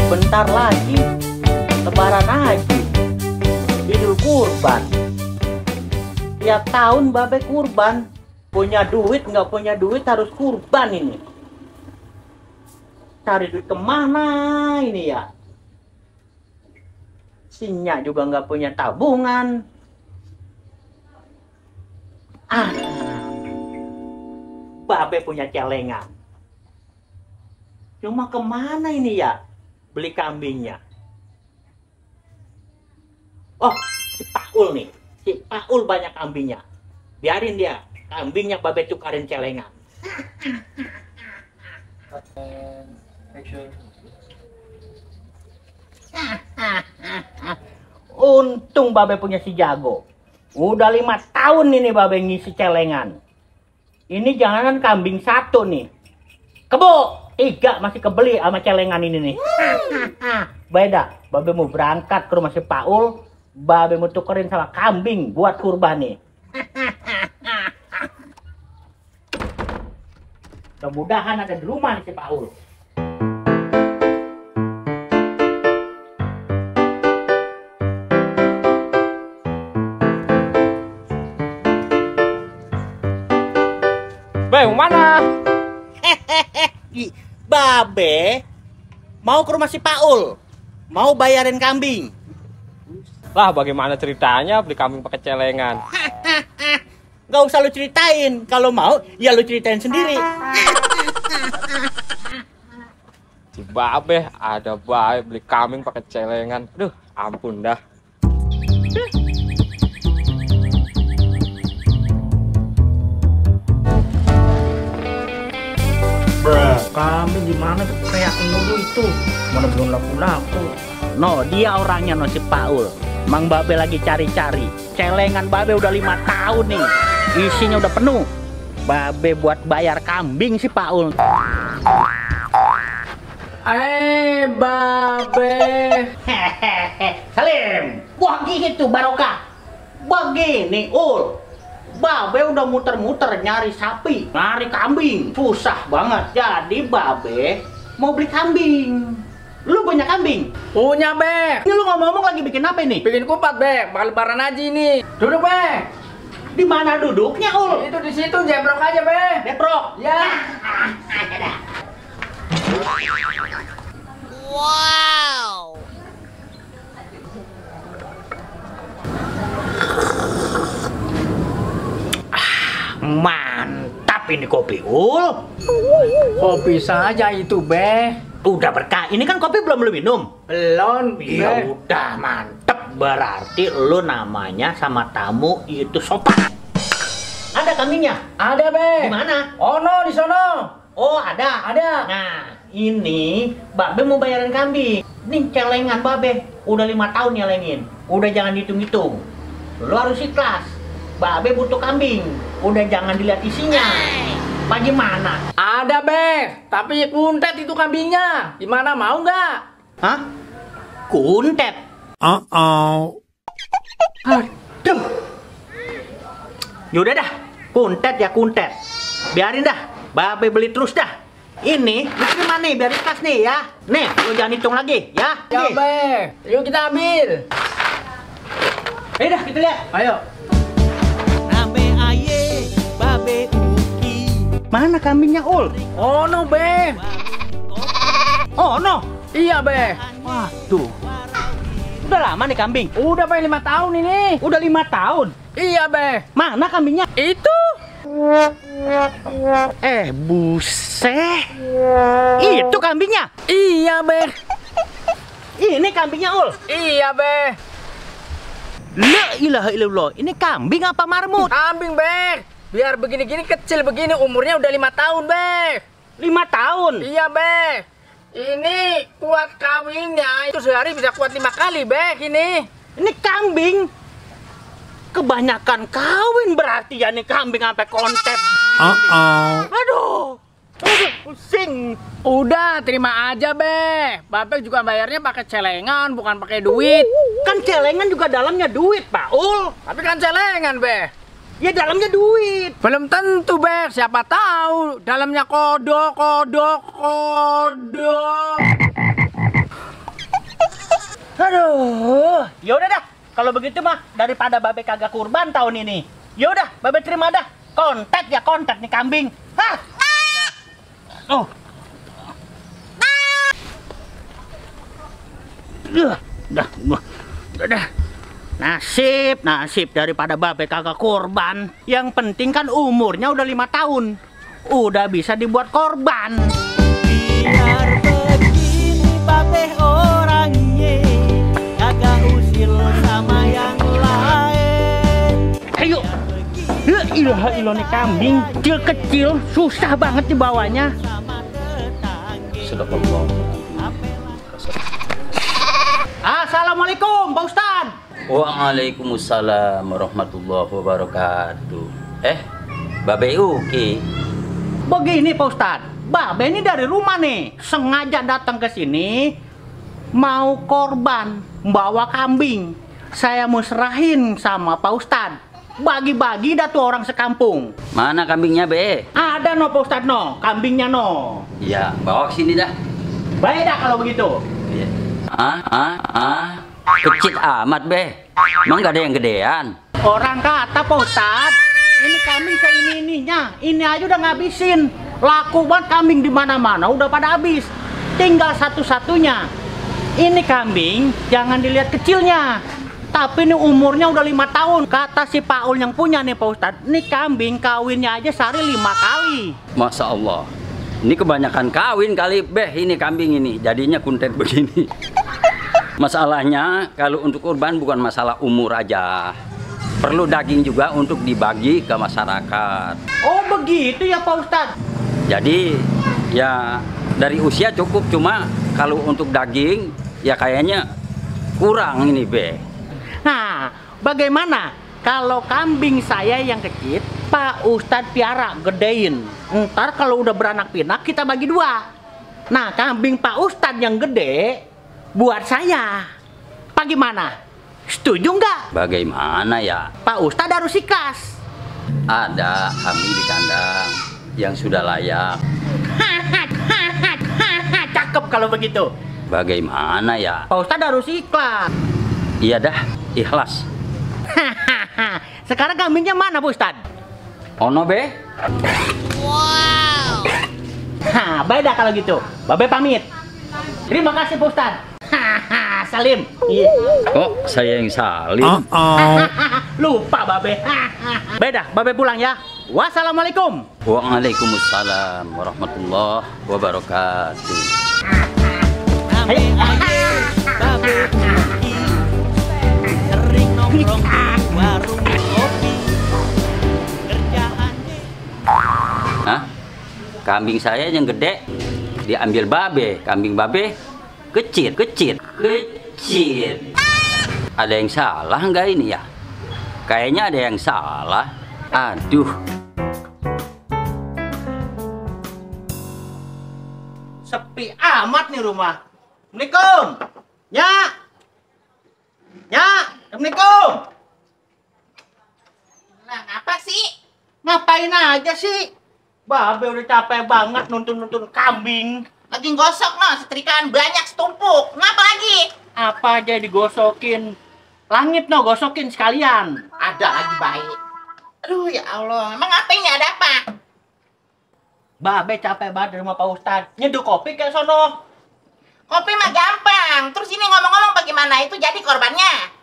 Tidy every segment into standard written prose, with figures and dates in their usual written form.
Bentar lagi Lebaran Haji, Idul Kurban. Tiap tahun babe kurban. Punya duit nggak punya duit harus kurban ini. Cari duit kemana ini ya? Sinya juga nggak punya tabungan. Babe punya celengan. Cuma kemana ini ya beli kambingnya? Oh, si Paul nih. Si Paul banyak kambingnya. Biarin dia. Kambingnya babe tukarin celengan. Untung babe punya si Jago. Udah 5 tahun ini babe ngisi celengan. Ini janganan kambing 1 nih. Kebo! 3 masih kebeli sama celengan ini nih. Beda, babe mau berangkat ke rumah si Paul, babe mau tukerin sama kambing buat kurban nih. Mudah-mudahan ada di rumah nih si Paul. Bang, mana? Babe mau ke rumah si Paul, mau bayarin kambing. Lah, bagaimana ceritanya beli kambing pakai celengan? Gak usah lu ceritain, kalau mau ya lu ceritain sendiri. Si babe ada baik beli kambing pakai celengan. Aduh, ampun dah. Kambing gimana tuh kayak dulu itu? Mana belum laku-laku. No, dia orangnya no si Paul. Mang babe lagi cari-cari. Celengan babe udah 5 tahun nih. Isinya udah penuh. Babe buat bayar kambing si Paul. Babe. Hehehe. Salim. Begitu barokah. Begini ul. Babe udah muter-muter nyari sapi, nyari kambing, susah banget. Jadi babe mau beli kambing. Lu punya kambing? Punya, Be. Ini lu ngomong-ngomong lagi bikin apa ini? Bikin kupat, Be. Bakal lebaran aja ini. Duduk, Be. Di mana duduknya, ul? Itu di situ, jebrok aja, Be. Jebrok. Ya. Wow. Mantap ini kopi, ul. Kopi saja itu, Be. Udah berkah. Ini kan kopi belum lu minum. Belum, Ya Be. udah mantep. Berarti lu namanya sama tamu itu sopan. Ada kambingnya? Ada, Be. Di mana? Oh, no, di sono. Oh, ada. Ada. Nah, ini babe mau bayarin kambing. Nih celengan babe. Udah 5 tahun nyelengin. Udah jangan hitung-hitung. Lu harus ikhlas. Babe butuh kambing. Udah jangan dilihat isinya. Bagaimana? Ada, Be. Tapi kuntet itu kambingnya. Gimana, mau nggak? Hah? Kuntet? Uh-oh. Aduh. Yaudah dah. Kuntet ya kuntet. Biarin dah. Babe beli terus dah. Ini, diterima nih, biar ikhlas nih ya. Nih, lu jangan hitung lagi ya. Ya, Nih. Be. Yuk kita ambil. Ayo dah, kita lihat. Ayo. Mana kambingnya, ul? Oh, no, Be. Oh, no. Iya, Be. Waduh. Udah lama nih kambing? Udah, Be, 5 tahun ini. Udah 5 tahun? Iya, Be. Mana kambingnya? Itu. Buset. Itu kambingnya? Iya, Be. Ini kambingnya, ul? Iya, Be. La ilaha illallah. Ini kambing apa marmut? Kambing, Be. Biar begini-gini kecil begini, umurnya udah 5 tahun, Be. 5 tahun? Iya, Be. Ini kuat kawinnya itu sehari bisa kuat 5 kali, Be. Ini kambing. Kebanyakan kawin berarti ya nih kambing sampai kontet. Uh-oh. Aduh. Pusing. Udah, terima aja, Be. Babe juga bayarnya pakai celengan, bukan pakai duit. Kan celengan juga dalamnya duit, Pak Ul. Tapi kan celengan, Be. Ya dalamnya duit. Belum tentu, Be. Siapa tahu dalamnya kodok. Aduh, ya udah dah. Kalau begitu mah daripada Babe kagak kurban tahun ini. Ya udah, Babe terima dah. Kontak nih kambing. Hah? Oh. Udah. Nasib daripada Babe kagak kurban. Yang penting kan umurnya udah 5 tahun. Udah bisa dibuat korban. Biar begini Babe orangnya, kagak usil sama yang lain. Ayo. Ya ilah nih kambing kecil susah banget dibawanya. Assalamualaikum Pak Ustad. Waalaikumsalam warahmatullahi wabarakatuh. Babe Uki. Begini Pak Ustad, Babe ini dari rumah nih, sengaja datang ke sini mau korban, bawa kambing. Saya mau serahin sama Pak Ustad. Bagi-bagi dah tuh orang sekampung. Mana kambingnya, Be? Ada no Pak Ustad no, kambingnya no. Ya, bawa ke sini dah. Baik dah kalau begitu. Iya. Kecil amat, Be. Emang gak ada yang gedean? Orang kata Pak Ustad, ini kambing seini-ininya, ini aja udah ngabisin. Laku banget kambing di mana-mana udah pada habis. Tinggal satu-satunya. Ini kambing jangan dilihat kecilnya. Tapi ini umurnya udah 5 tahun. Kata si Paul yang punya nih Pak Ustad, ini kambing kawinnya aja sehari 5 kali. Masya Allah. Ini kebanyakan kawin kali, Beh, ini kambing ini. Jadinya kuntet begini. Masalahnya kalau untuk kurban bukan masalah umur aja. Perlu daging juga untuk dibagi ke masyarakat. Oh begitu ya Pak Ustad. Jadi ya dari usia cukup, cuma kalau untuk daging ya kayaknya kurang ini, Be. Nah, bagaimana kalau kambing saya yang kecil Pak Ustad piara gedein? Ntar kalau udah beranak pinak kita bagi 2. Nah, kambing Pak Ustad yang gede buat saya. Pak gimana? Setuju nggak? Bagaimana ya? Pak Ustad harus ikhlas. Ada kambing di kandang yang sudah layak. Cakep kalau begitu. Bagaimana ya? Pak Ustad harus ikhlas. Iya dah, ikhlas. Sekarang kambingnya mana Pak Ustad? Ono, Be? Wow. Baik dah kalau gitu. Babe pamit. Terima kasih Pak Ustad. Salim. Iya. Kok saya yang salim? Lupa Babe. Baik dah, Babe pulang ya. Wassalamualaikum. Waalaikumsalam warahmatullahi wabarakatuh. Babe Uki sering nongkrong di warung kopi. Kerjaannya Hah? Kambing saya yang gede diambil Babe, kambing Babe kecil. Ada yang salah nggak ini ya? Kayaknya ada yang salah. Aduh. Sepi amat nih rumah. Assalamualaikum. Nyak. Assalamualaikum. Nah, ngapa sih? Ngapain aja sih? Babe udah capek banget nuntun kambing. Lagi gosok no, setrikaan banyak setumpuk. Ngapa lagi? Apa aja digosokin. Langit no, gosokin sekalian. Ada lagi baik. Aduh ya Allah, emang apa ini, ada apa? Babe capek banget di rumah Pak Ustad. Nyeduh kopi kayak sono. Kopi mah gampang. Terus ini ngomong-ngomong bagaimana itu jadi korbannya?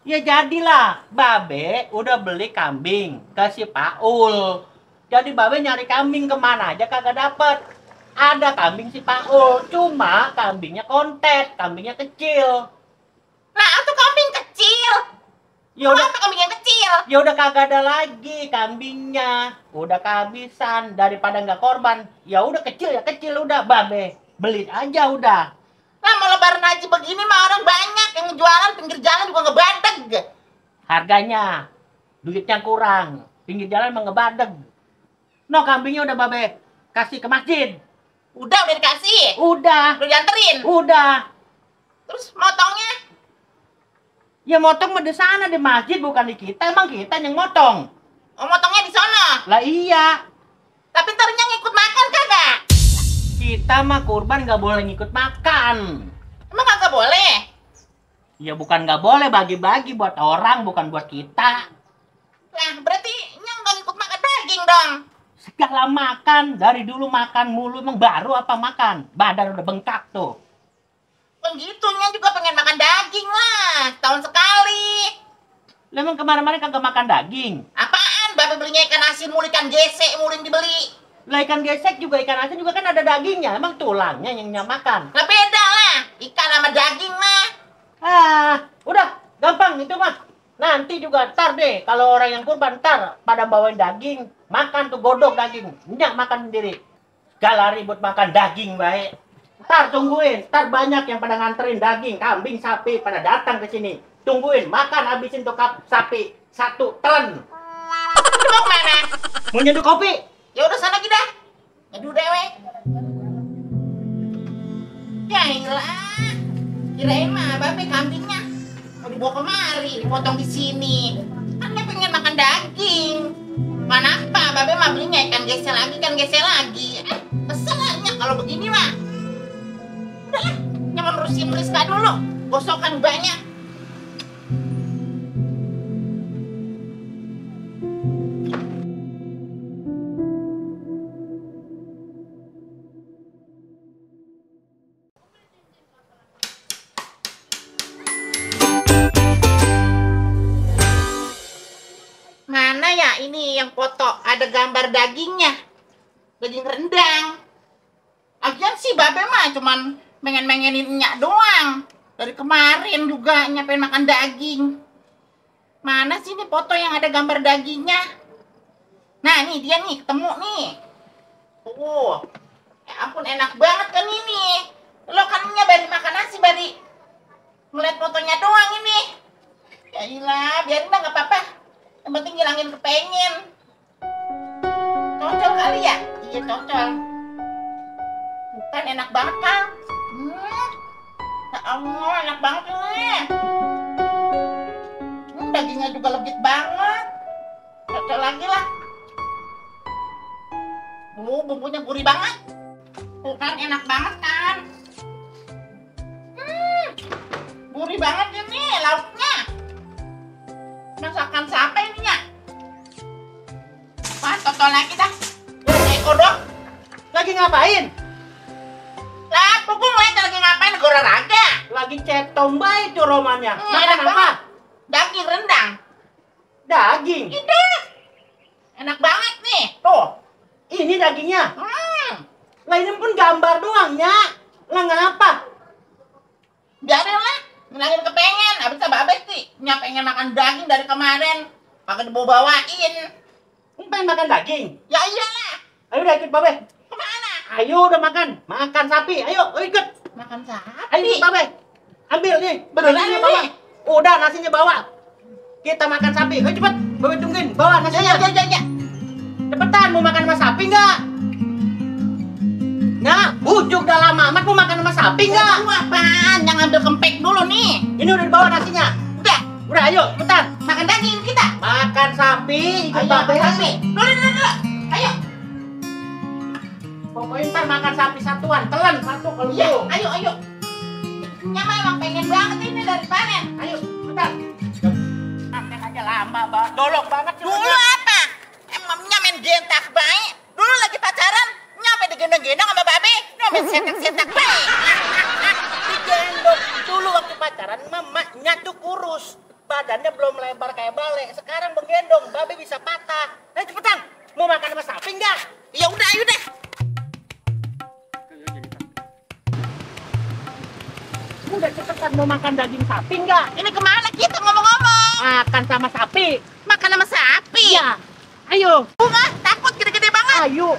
Ya jadilah, Babe udah beli kambing ke si Paul. Jadi Babe nyari kambing kemana aja kagak dapet. Ada kambing si Paul, cuma kambingnya kontet, kambingnya kecil. Nah, itu kambing kecil. Ya udah, Kenapa kambing yang kecil? ya udah kagak ada lagi kambingnya. Udah kehabisan, daripada nggak korban. Ya udah kecil ya kecil udah, Babe beli aja udah. Nah, mau lebaran haji begini mah orang banyak yang jualan pinggir jalan juga ngebadeg. Harganya, duitnya kurang, pinggir jalan emang ngebadeg. No, kambingnya udah Babe kasih ke masjid. Udah dikasih. Udah. Udah dianterin. Udah. Terus motongnya? Ya motong mah di sana di masjid bukan di kita. Emang kita yang motong. Oh, motongnya di sono. Lah iya. Tapi ntarnya ngikut makan kagak? Kita mah kurban nggak boleh ngikut makan. Emang kagak boleh? Ya bukan nggak boleh, bagi-bagi buat orang, bukan buat kita. Lah, berarti nyang nggak ngikut makan daging dong. Segala makan, dari dulu makan mulu, emang baru apa makan? Badan udah bengkak tuh. Kan gitu, nyang juga pengen makan daging lah. Tahun sekali. Lah emang kemarin-kemarin kagak makan daging. Apaan? Babe belinya ikan asin mulu, ikan gesek mulu yang dibeli. Lah ikan gesek juga, ikan asin juga kan ada dagingnya. Emang tulangnya yang makan. Lah beda lah. Ikan sama daging mah. Ah, udah, gampang itu mah. Nanti juga ntar deh, kalau orang yang kurban ntar pada bawain daging, makan tuh godok daging, nyak makan sendiri. Gak ribut makan daging baik. Ntar tungguin, ntar banyak yang pada nganterin daging, kambing, sapi pada datang ke sini. Tungguin, makan habisin tuh sapi 1 telan. Lu mau kemana? Mau nyeduh kopi? Ya udah sana kita. Nyeduh dewe. Ya iyalah. Kirain mah babe kambingnya mau dibawa kemari, dipotong di sini. Kan dia pengen makan daging. Kenapa? Babe mah belinya ikan gesel lagi. Keselnya kalau begini mah. Udahlah, nyaman urusin Rizka dulu. Gosokan banyak. Mana ya ini yang foto ada gambar dagingnya, daging rendang. Agian sih babe mah cuman mengen-mengenin nyak doang. Dari kemarin juga nyak pengen makan daging. Mana sih ini foto yang ada gambar dagingnya? Nah nih dia nih, ketemu nih. Ya ampun enak banget kan ini. Lo kan nya bari makan nasi, bari ngeliat fotonya doang ini. Ya ilah, biarin lah gak apa-apa. Yang penting ngilangin kepengen. Cocol kali ya? Iya cocol. Bukan enak banget kan? Ya Allah enak banget ini. Dagingnya juga legit banget. Cocol lagi lah. Bumbunya gurih banget. Tuh kan enak banget kan? Gurih banget ini lauknya. Masakan siapa ininya? Wah, cocol lagi dah. Kodok. Lagi ngapain? Lah, aku ngeliat lagi ngapain gue olahraga. Lagi cetong baik tuh romannya. Makan Enak apa? banget. Daging rendang. Daging. Itu. Enak banget nih. Tuh. Ini dagingnya. Lah ini pun gambar doang, Nyak. Lah ngapa? Biarin lah. Ngilangin kepengen. Abis abis sih. Nyak pengen makan daging dari kemarin. Pakai dibawa-bawain. Lu pengen makan daging? Ya iyalah. Ayo udah ikut Babe. Kemana? Ayo udah makan. Makan sapi. Ayo ikut. Makan sapi. Ayo ikut Babe. Ambil nih. Beneran Nasinya ini? bawa. Udah nasinya bawa. Kita makan sapi. Ayo cepet. Babe tungguin. Bawa nasinya. Ya. Cepetan. Mau makan sama sapi nggak? Nah, bujuk dah lama amat. Mau makan sama sapi nggak? Lu apaan? Yang ambil kempek dulu nih. Ini udah dibawa nasinya. Udah. Udah ayo cepetan. Makan daging kita. Makan sapi. Ikut Ayo Babe. makan sapi. Dulu. Ayo. Pokoknya ntar makan sapi satuan. Telan satu kalau Iya, perlu. ayo. Nyama emang pengen banget ini dari panen. Ayo, cepetan. Makan aja lama banget. Dolok banget. Dulu apa? Emang nyamen gentak baik. Dulu lagi pacaran, nyampe digendong-gendong sama babe. Nyamen setak-setak baik. Digendong. Dulu waktu pacaran, mamanya tuh kurus. Badannya belum lebar kayak bale. Sekarang menggendong, Babe bisa patah. Ayo cepetan. Mau makan sama sapi nggak? Ya udah, ayo deh. Udah cepetan mau makan daging sapi nggak? Ini kemana kita ngomong-ngomong? Makan sama sapi. Makan sama sapi. Iya. Ayo. Bunga, takut gede-gede banget. Ayo.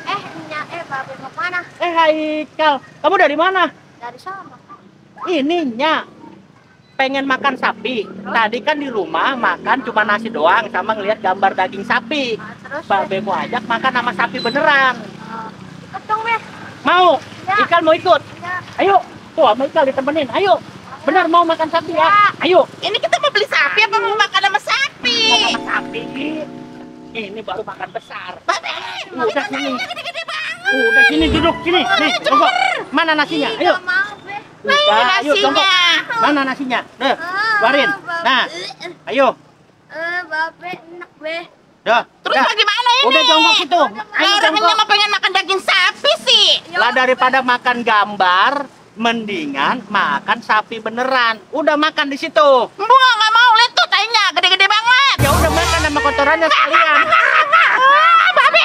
Babe mau mana? Haikal. Kamu dari mana? Dari sana. Ini, Nya. Pengen makan sapi. Tadi kan di rumah makan cuma nasi doang sama ngelihat gambar daging sapi. Terus Babe mau ajak makan sama sapi beneran. ikut dong, Be. Mau? Ikal mau ikut? Ya. Ayo. Tuh, sama Ikal ditemenin. Ayo. Benar mau makan sapi ya? Ayo. Ini kita mau beli sapi apa mau makan sama sapi? Makan sama sapi. Ini baru makan besar. Babe, Udah sini. gede-gede banget. Udah sini duduk sini. Nih, jongkok. Mana nasinya? Ayo. Tidak mau, Be. Nah, ini Udah, ayo jongkok. nasinya. Mana nasinya? Nih, Ah, keluarin. Babe. Nah, ayo. Babe, enak, Be. Dah. Terus dah. bagaimana ini? Udah jongkok situ. Lah Ayo orangnya jongkok. mau pengen makan daging sapi sih. Lah daripada makan gambar, mendingan makan sapi beneran. Udah makan di situ. Bunga nggak mau, lihat tuh tainya gede-gede banget. Ya udah makan sama kotorannya sekalian. Babe,